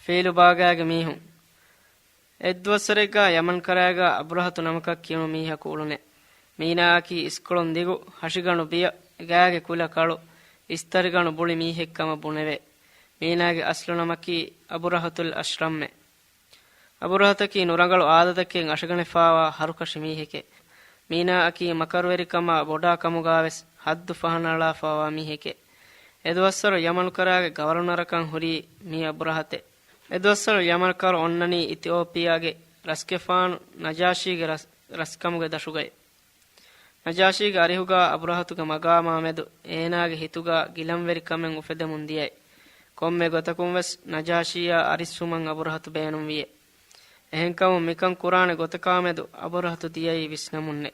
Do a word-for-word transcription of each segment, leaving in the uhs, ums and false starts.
ފީލު ބާގާގެ މީހުން. އެއްދުވަސްވަރެއްގާ ޔަމަން ކަރާގާ އަބުރަހަތު ނަމަކަށް ކިޔުނު މީހަކު އުޅުނެ. މީނާއަކީ އިސްކޮޅުން ދިގު، ހަށިގަނޑު ބިޔަ، ގާގެ ކުލަ ކަޅު، އިސްތަށިގަނޑު ބުޅި މީހެއް ކަމަށް ބުނެވޭ. މީނާގެ އަސްލު ނަމަކީ އަބުރަހަތުލް އަޝްރައްމެ. އަބުރަހަތަކީ ނުރަނގަޅު އާދަތަކެއް އަށަގަނެފާވާ ހަރުކަށި މީހެކެ. މީނާއަކީ މަކަރުވެރިކަމާ ބޮޑާ ކަމުގާވެސް ހައްދު ފަހަނައަޅާފާވާ މީހެކެ. އެދުވަސްވަރު ޔަމަނުކަރާގެ ގަވަރުނަރަކަށް ހުރީ މީ އަބުރަހަތެ. އެދުވަސްވަރު ޔަމަންކަރު އޮންނަނީ އިތިއޯޕިއާގެ ރަސްގެފާނު ނަޖާޝީގެ ރަސް، ރަސްކަމުގެ ދަށުގައި. ނަޖާޝީގެ އަރިހުގާ އަބުރަހަތުގެ މަގާމާމެދު އޭނާގެ ހިތުގާ ގިލަންވެރިކަމެއް އުފެދެމުން ދިޔައި. ކޮންމެ ގޮތަކުންވެސް ނަޖާޝީއާ އަރިއްސުމަށް އަބުރަހަތު ބޭނުންވިއެ. އެހެންކަމުން މިކަން ކުރާނެ ގޮތަކާމެދު އަބުރަހަތު ދިޔައީ ވިސްނަމުންނެ.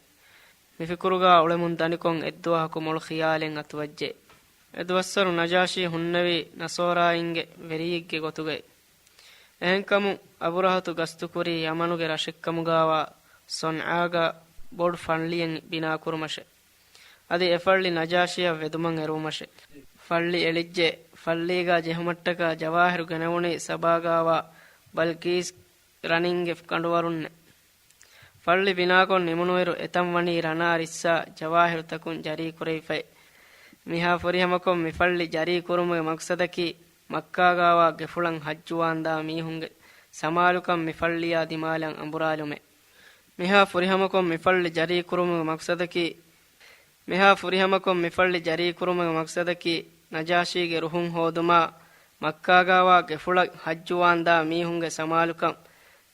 މިފިކުރުގާ އުޅެމުން ދަނިކޮށް އެއްދުވަހަކު މޮޅު ޚިޔާލެއް އަތުވައްޖެ. އެދުވަސްވަރު ނަޖާޝީ ހުންނެވީ ނަޞާރާއިންގެ ވެރިއެއްގެ ގޮތުގައި. އެހެންކަމުން އަބުރަހަތު ގަސްތުކުރީ ޔަމަނުގެ ރަށެއްކަމުގާވާ ޞަންޢާގާ ބޮޑު ފައްޅިއެއް ބިނާކުރުމަށެ. އަދި އެ ފައްޅި ނަޖާޝީއަށް ވެދުމަށް އެރުވުމަށެ. ފައްޅި އެޅިއްޖެ. ފައްޅީގާ ޖެހުމަށްޓަކާ ޖަވާހިރު ގެނެވުނީ ސަބާގާވާ ބަލްޤީސް ރަނިންގެ ކަނޑުވަރުންނެ. ފައްޅި ބިނާކޮށް ނިމުނުއިރު އެތަން ވަނީ ރަނާ ރިއްސާ ޖަވާހިރުތަކުން ޖަރީކުރެވިފައި. މިހާ ފުރިހަމަކޮށް މި ފައްޅި ޖަރީކުރުމުގެ މަޤްޞަދަކީ މައްކާގާވާ ގެފުޅަށް ޙައްޖުވާންދާ މީހުންގެ ސަމާލުކަން މި ފައްޅިޔާ ދިމާލަށް އަނބުރާލުމެ. މިހާ ފުރިހަމަކޮށް މި ފައްޅި ޖަރީކުރުމުގެ މަޤްޞަދަކީ، މިހާ ފުރިހަމަކޮށް މި ފައްޅި ޖަރީކުރުމުގެ މަޤްޞަދަކީ، ނަޖާޝީގެ ރުހުން ހޯދުމާ، މައްކާގާވާ ގެފުޅަށް ޙައްޖުވާންދާ މީހުންގެ ސަމާލުކަން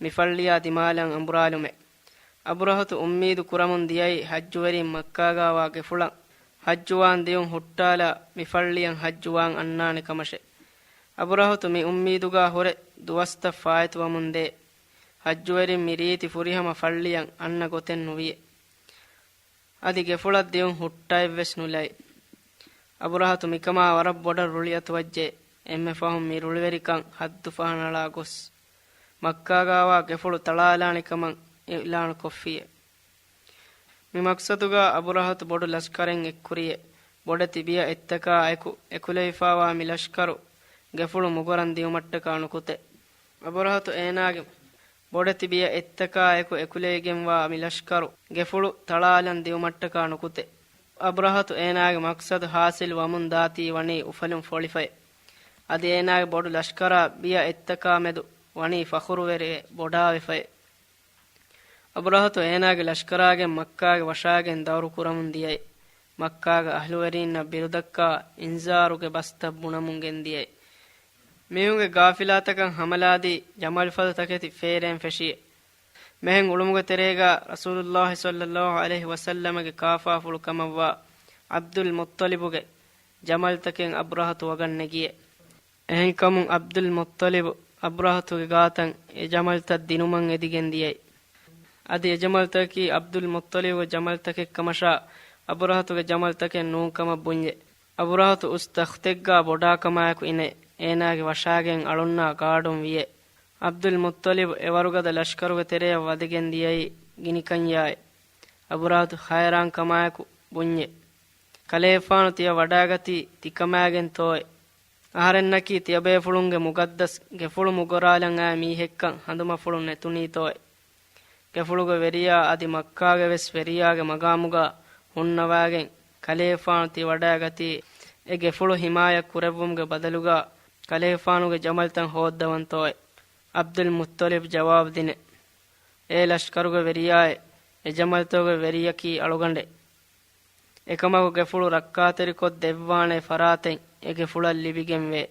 މި ފައްޅިޔާ ދިމާލަށް އަނބުރާލުމެ. އަބުރަހަތު އުއްމީދު ކުރަމުން ދިޔައީ ޙައްޖުވެރިން މައްކާގާވާ ގެފުޅަށް ޙައްޖުވާން ދިޔުން ހުއްޓާލާ މި ފައްޅިޔަށް ޙައްޖުވާން އަންނާނެ ކަމަށެ. އަބުރަހަތު މި އުއްމީދުގާ ހުރެ ދުވަސްތައް ފާއިތުވަމުންދޭ. ޙައްޖުވެރިން މި ރީތި ފުރިހަމަ ފައްޅިޔަށް އަންނަ ގޮތެއް ނުވިއެ. އަދި ގެފުޅަށް ދިޔުން ހުއްޓައެއްވެސް ނުލައި. އަބުރަހަތު މިކަމާ ވަރަށް ބޮޑަށް ރުޅިއަތުވައްޖެ. އެންމެ ފަހުން މި ރުޅިވެރިކަން ޙައްދު ފަހަނައަޅާ ގޮސް، މައްކާގާވާ ގެފުޅު ތަޅާލާނެ ކަމަށް އިޢުލާނުކޮށްފިއެ. މި މަޤްޞަދުގާ އަބުރަހަތު ބޮޑު ލަޝްކަރެއް އެއްކުރިއެ. ބޮޑެތި ބިޔަ އެއްތަކާ އެކު އެކުލެވިފާވާ މި ލަޝްކަރު ގެފުޅު މުގަރަން ދިއުމަށްޓަކާ ނުކުތެ. އަބުރަހަތު އޭނާގެ ބޮޑެތި ބިޔަ އެއްތަކާ އެކު އެކުލެވިގެންވާ މި ލަޝްކަރު ގެފުޅު ތަޅާލަން ދިއުމަށްޓަކާ ނުކުތެ. އަބުރަހަތު އޭނާގެ މަޤްޞަދު ޙާޞިލް ވަމުން ދާތީ ވަނީ އުފަލުން ފޮޅިފައި. އަދި އޭނާގެ ބޮޑު ލަޝްކަރާ ބިޔަ އެއްތަކާ މެދު ވަނީ ފަޚުރުވެރިވެ ބޮޑާވެފައި. އަބުރަހަތު އޭނާގެ ލަޝްކަރާގެން މައްކާގެ ވަށާގެން ދައުރު ކުރަމުން ދިޔައި، މައްކާގެ އަހްލުވެރީންނަށް ބިރުދައްކާ އިންޒާރުގެ ބަސްތައް ބުނަމުން ގެންދިޔައި. މީހުންގެ ޣާފިލާތަކަށް ހަމަލާދީ ޖަމަލުފަދަ ތަކެތި ފޭރޭން ފެށިއެ. މެހެން އުޅުމުގެ ތެރޭގާ ރަސޫލުﷲ ޞައްލަﷲ ޢަލައިހި ވަސައްލަމަގެ ކާފާފުޅު ކަމަށްވާ ޢަބްދުލް މުއްޠަލިބުގެ ޖަމަލްތަކެއް އަބުރަހަތު ވަގަށް ނެގިއެ. އެހެންކަމުން ޢަބްދުލް މުއްޠަލިބު އަބުރަހަތުގެ ގާތަށް އެ ޖަމަލްތައް ދިނުމަށް އެދިގެން ދިޔައި. އަދި އެ ޖަމަލްތަކަކީ ޢަބްދުލް މުއްޠަލިބުގެ ޖަމަލްތަކެއް ކަމަށާ، އަބުރަހަތުގެ ޖަމަލްތަކެއް ނޫން ކަމަށް ބުންޏެ. އަބުރަހަތު އުސް ތަޚްތެއްގާ ބޮޑާކަމާއެކު އިނެ، އޭނާގެ ވަށާގެން އަޅުންނާ ގާޑުން ވިއެ. ޢަބްދުލް މުއްޠަލިބު އެވަރުގަދަ ލަޝްކަރުގެ ތެރެޔަށް ވަދެގެން ދިޔައީ ގިނިކަންޏާއި. އަބުރަހަތު ހައިރާންކަމާއެކު ބުންޏެ. ކަލޭފާނު ތިޔަ ވަޑާގަތީ ތިކަމާގެންތޯއެ؟ އަހަރެންނަކީ ތިޔަބޭފުޅުންގެ މުގައްދަސް ގެފުޅު މުގަރާލަން އައި މީހެއްކަން ހަނދުމަފުޅު ނެތުނީތޯއެ؟ ގެފުޅުގެ ވެރިޔާ އަދި މައްކާގެ ވެސް ވެރިޔާގެ މަގާމުގާ ހުންނަވާގެން ކަލޭފާނު ތި ވަޑާގަތީ އެ ގެފުޅު ހިމާޔަތް ކުރެއްވުމުގެ ބަދަލުގާ ކަލޭފާނުގެ ޖަމަލްތައް ހޯއްދަވަންތޯއެ؟ ޢަބްދުލް މުއްޠަލިބް ޖަވާބު ދިނެ. އޭ ލަޝްކަރުގެ ވެރިޔާއޭ، އެ ޖަމަލްތަކުގެ ވެރިޔަކީ އަޅުގަނޑޭ. އެކަމަކު ގެފުޅު ރައްކާތެރިކޮށް ދެއްވާނޭ ފަރާތެއް އެ ގެފުޅަށް ލިބިގެންވޭ.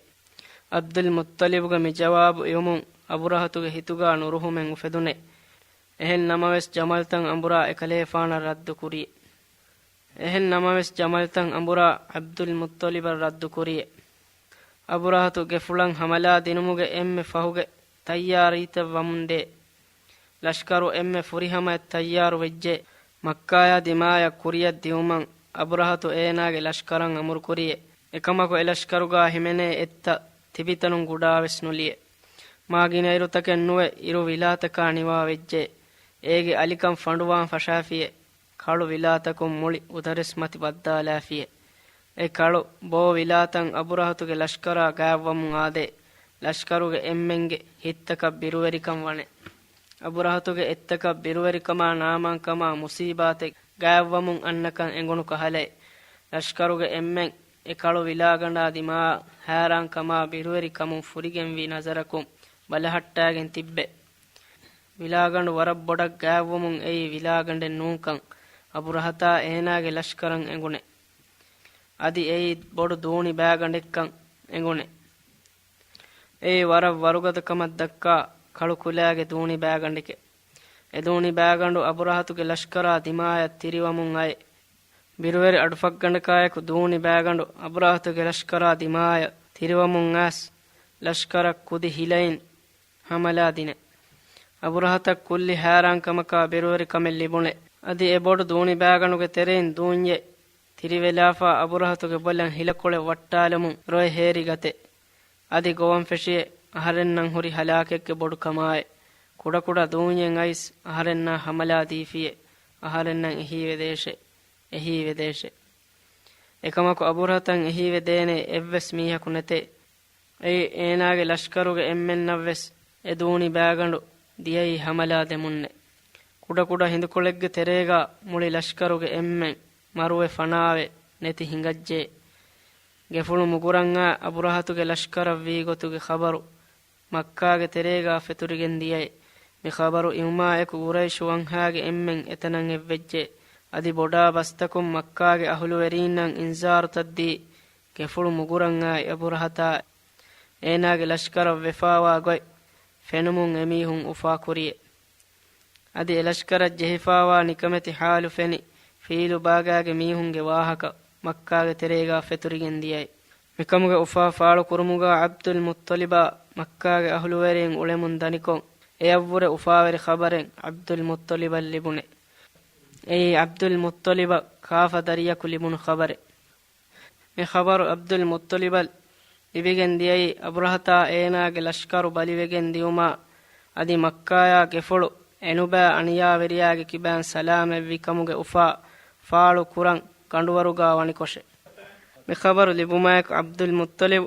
ޢަބްދުލް މުއްޠަލިބުގެ މި ޖަވާބު އިވުމުން އަބުރަހަތުގެ ހިތުގާ ނުރުހުމެއް އުފެދުނެ. އެހެން ނަމަވެސް ޖަމަލްތައް އަނބުރާ އެކަލޭފާނަށް ރައްދު ކުރިއެ. އެހެން ނަމަވެސް ޖަމަލްތައް އަނބުރާ ޢަބްދުލް މުއްޠަލިބަށް ރައްދު ކުރިއެ. އަބުރަހަތު ގެފުޅަށް ހަމަލާ ދިނުމުގެ އެންމެ ފަހުގެ ތައްޔާރީތައް ވަމުންދޭ. ލަޝްކަރު އެންމެ ފުރިހަމަޔަށް ތައްޔާރު ވެއްޖެ. މައްކާޔާ ދިމާޔަށް ކުރިއަށް ދިއުމަށް އަބުރަހަތު އޭނާގެ ލަޝްކަރަށް އަމުރު ކުރިއެ. އެކަމަކު އެ ލަޝްކަރުގާ ހިމެނޭ އެއްތައް ތިބިތަނުން ގުޑާވެސް ނުލިޔެ. މާ ގިނައިރުތަކެއް ނުވެ އިރު ވިލާތަކާ ނިވާ ވެއްޖެ. އޭގެ އަލިކަން ފަނޑުވާން ފަށާފިއެ. ކަޅު ވިލާތަކުން މުޅި އުދަރެސްމަތި ބައްދާލާފިއެ. އެ ކަޅު ބޯ ވިލާތައް އަބުރަހަތުގެ ލަޝްކަރާ ގާތްވަމުން އާދޭ. ލަޝްކަރުގެ އެންމެންގެ ހިތްތަކަށް ބިރުވެރިކަން ވަނެ. އަބުރަހަތުގެ އެއްތަކަށް ބިރުވެރިކަމާ ނާމާންކަމާ މުސީބާތެއް ގާތްވަމުން އަންނަކަން އެނގުނު ކަހަލައެއް. ލަޝްކަރުގެ އެންމެން އެ ކަޅު ވިލާގަނޑާ ދިމާއަށް ހައިރާންކަމާ ބިރުވެރިކަމުން ފުރިގެންވި ނަޒަރަކުން ބަލަހައްޓާގެން ތިއްބެ. ވިލާގަނޑު ވަރަށް ބޮޑަށް ގާތްވަމުން އެއީ ވިލާގަނޑެއް ނޫންކަން އަބުރަހަތާ އޭނާގެ ލަޝްކަރަށް އެނގުނެ. އަދި އެއީ ބޮޑު ދޫނި ބައިގަނޑެއްކަން އެނގުނެ. އެއީ ވަރަށް ވަރުގަދަ ކަމަށް ދައްކާ ކަޅު ކުލައިގެ ދޫނި ބައިގަނޑެކެ. އެ ދޫނި ބައިގަނޑު އަބުރަހަތުގެ ލަޝްކަރާ ދިމާޔަށް ތިރިވަމުން އައި، ބިރުވެރި އަޑުފަށްގަނޑަކާއެކު ދޫނި ބައިގަނޑު އަބުރަހަތުގެ ލަޝްކަރާ ދިމާޔަށް ތިރިވަމުން އައިސް، ލަޝްކަރަށް ކުދި ހިލައިން ހަމަލާ ދިނެ. އަބުރަހަތަށް ކުއްލި ހައިރާންކަމަކާ ބިރުވެރިކަމެއް ލިބުނެ. އަދި އެ ބޮޑު ދޫނި ބައިގަނޑުގެ ތެރެއިން ދޫންޏެއް ތިރިވެލާފާ އަބުރަހަތުގެ ބޮލަށް ހިލަކޮޅެއް ވައްޓާލަމުން ރޮއެ ހޭރި ގަތެ. އަދި ގޮވަން ފެށިއެ އަހަރެންނަށް ހުރި ހަލާކެއްގެ ބޮޑު ކަމާއެ. ކުޑަކުޑަ ދޫންޏެއް އައިސް އަހަރެންނާ ހަމަލާ ދީފިއެ. އަހަރެންނަށް އެހީވެދޭށެ. އެހީވެދޭށެ. އެކަމަކު އަބުރަހަތަށް އެހީވެދޭނެ އެއްވެސް މީހަކު ނެތޭ. އެއީ އޭނާގެ ލަޝްކަރުގެ އެންމެންނަށްވެސް އެ ދޫނި ބައިގަނޑު ދިޔައީ ހަމަލާ ދެމުންނެ. ކުޑަކުޑަ ހިނދުކޮޅެއްގެ ތެރޭގާ މުޅި ލަޝްކަރުގެ އެންމެން މަރުވެ ފަނާވެ ނެތި ހިނގައްޖެ. ގެފުޅު މުގުރަންއާ އަބުރަހަތުގެ ލަޝްކަރަށް ވީ ގޮތުގެ ޚަބަރު މައްކާގެ ތެރޭގާ ފެތުރިގެން ދިޔައެ. މި ޚަބަރު އިވުމާއެކު ގުރައިޝު ވަންހާގެ އެންމެން އެތަނަށް އެއްވެއްޖެ. އަދި ބޮޑާ ބަސްތަކުން މައްކާގެ އަހުލުވެރީންނަށް އިންޒާރުތައްދީ، ގެފުޅު މުގުރަންއާ އަބުރަހަތާ އޭނާގެ ލަޝްކަރަށް ވެފާވާ ގޮތް ފެނުމުން އެމީހުން އުފާކުރިއެ. އަދި އެ ލަޝްކަރަށް ޖެހިފާވާ ނިކަމެތި ހާލު ފެނި ފީލު ބާގާގެ މީހުންގެ ވާހަކަ މައްކާގެ ތެރޭގާ ފެތުރިގެން ދިޔައި. މިކަމުގެ އުފާ ފާޅު ކުރުމުގާ ޢަބްދުލް މުއްޠަލިބާ މައްކާގެ އަހުލުވެރީން އުޅެމުން ދަނިކޮށް، އެއަށްވުރެ އުފާވެރި ޚަބަރެއް ޢަބްދުލް މުއްޠަލިބަށް ލިބުނެ. އެއީ ޢަބްދުލް މުއްޠަލިބަށް ކާފަ ދަރިޔަކު ލިބުނު ޚަބަރެއް. މި ޚަބަރު ޢަބްދުލް މުއްޠަލިބަށް ލިބިގެން ދިޔައީ އަބުރަހަތާ އޭނާގެ ލަޝްކަރު ބަލިވެގެން ދިއުމާ، އަދި މައްކާޔާ ގެފުޅު އެނުބައި އަނިޔާވެރިޔާގެ ކިބައިން ސަލާމަތްވި ކަމުގެ އުފާ ފާޅު ކުރަން ގަނޑުވަރުގާ ވަނިކޮށެ. މި ޚަބަރު ލިބުމާއެކު ޢަބްދުލް މުއްޠަލިބު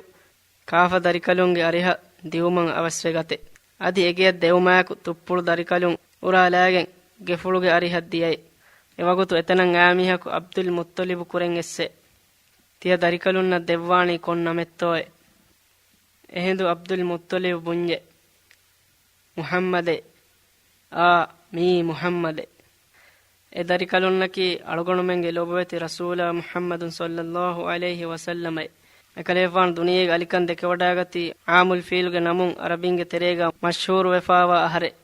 ކާފަ ދަރިކަލުންގެ އަރިހަށް ދިއުމަށް އަވަސްވެ ގަތެ. އަދި އެގެއަށް ދެއުމާއެކު ތުއްޕުޅު ދަރިކަލުން އުރާލާގެން ގެފުޅުގެ އަރިހަށް ދިޔައި. އެވަގުތު އެތަނަށް އާ މީހަކު ޢަބްދުލް މުއްޠަލިބު ކުރެން އެއްސެ. ތިޔަ ދަރިކަލުންނަށް ދެއްވާނީ ކޮން ނަމެއްތޯއެ؟ އެހިނދު ޢަބްދުލް މުއްޠަލިބު ބުންޏެ، މުޙައްމަދޭ. އާ، މީ މުޙައްމަދޭ. އެ ދަރިކަލުންނަކީ އަޅުގަނޑުމެންގެ ލޮބުވެތި ރަސޫލާ މުޙައްމަދު ޞައްލައްލާހު ޢަލައިހި ވަސައްލަމައި. އެކަލޭފާނު ދުނިޔޭގެ އަލިކަން ދެކެވަޑައިގަތީ ޢާމުލް ފީލުގެ ނަމުން އަރަބިންގެ ތެރޭގާ މަޝްހޫރުވެފާވާ އަހަރެއް.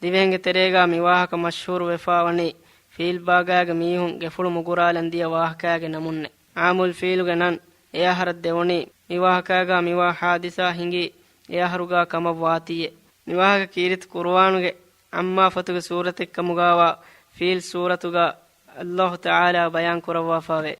ދިވެހިންގެ ތެރޭގާ މި ވާހަކަ މަޝްހޫރުވެފާވަނީ ފީލް ބާގާގެ މީހުން ގެފުޅު މުގުރާލަން ދިޔަ ވާހަކައިގެ ނަމުންނެ. ޢާމުލް ފީލުގެ ނަން އެ އަހަރަށް ދެވުނީ މި ވާހަކައިގާ މިވާ ޙާދިސާ ހިނގީ އެ އަހަރުގާ ކަމަށް ވާތީއެ. މި ވާހަކަ ކީރިތި ޤުރުއާނުގެ ޢައްމާ ފޮތުގެ ސޫރަތެއްކަމުގާވާ ފީލް ސޫރަތުގާ ﷲ ތަޢާލާ ބަޔާން ކުރައްވާފާވޭ.